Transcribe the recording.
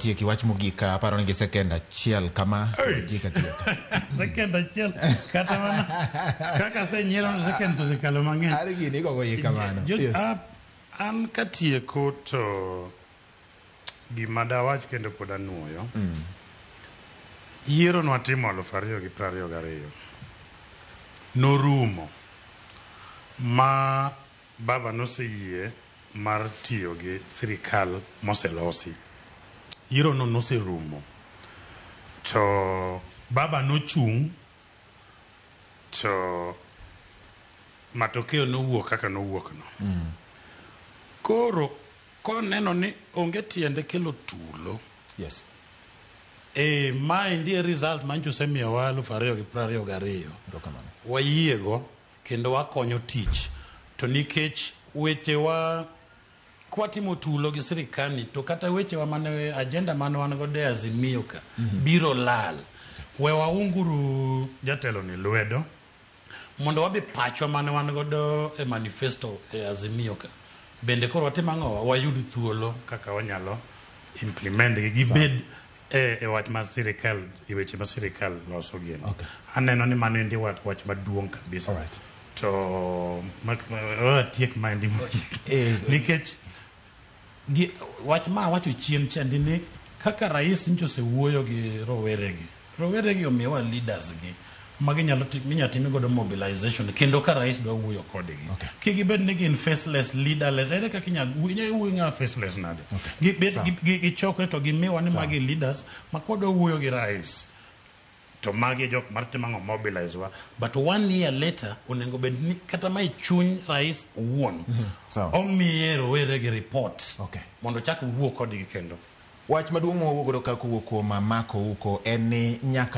watieki wach mogik aparo ni gi second achiel kama to watiek atieka. Second achiel kata mana kaka asenyiero ni seconds osekalo mang'eny. Ar gini igogo iye kamano. Yes. An katieko to gima dawach kendo pod anuoyo. Yiero nwatimo 2022 norumo ma baba noseyie mar tiyo gi sirikal moselosi. Yiero no noserumo. To baba nochung' to matokeo nowuok kaka nowuok no. Koro koneno ni onge tiende kelo tulo. E maendi e result mancho osemiyowa 2022. Erokamano. Wayiego kendo wakonyo tich. To nikech wechewa kwatimo tulo gi sirikal ni to kata wechewa mane agenda mane wan godo e Azimio ka biro lal. We waunguru jatelo ni lwedo mondo wabi pachwa mane wan godo e manifesto e Azimio ka. Bende koro watim ang'o? Wayud thuolo kaka wanyalo implement gi gibed e wach mar sirikal e weche ma sirikal loso gini. Aneno ni mano endi wach maduong' kabisa. To atiek maendi mogik. Nikech wach ma awacho chien chandi ni kaka rais nyocha osewuoyo gi roweregi. Roweregi omiyowa leaders gi ma ginyalo minyalo tim godo mobilization kendo ka rais dwa wuoyo kodgi. Kik gibed ni gin faceless, leaderless. Ere kaka inyalo wuoyo ng'a faceless nade? Gibed gichokre to gimiwa ni magi leaders ma kwadwa wuoyo gi rais to magi e jok mar timo ang'o mobilize wa but one year later onego bed ni kata ma e chuny rais owuon omiye rowere gi report mondo ochak wuo kodgi kendo. Wach maduong' mwawuok godo ka kowuok kuom Mark Ouko en ni nyaka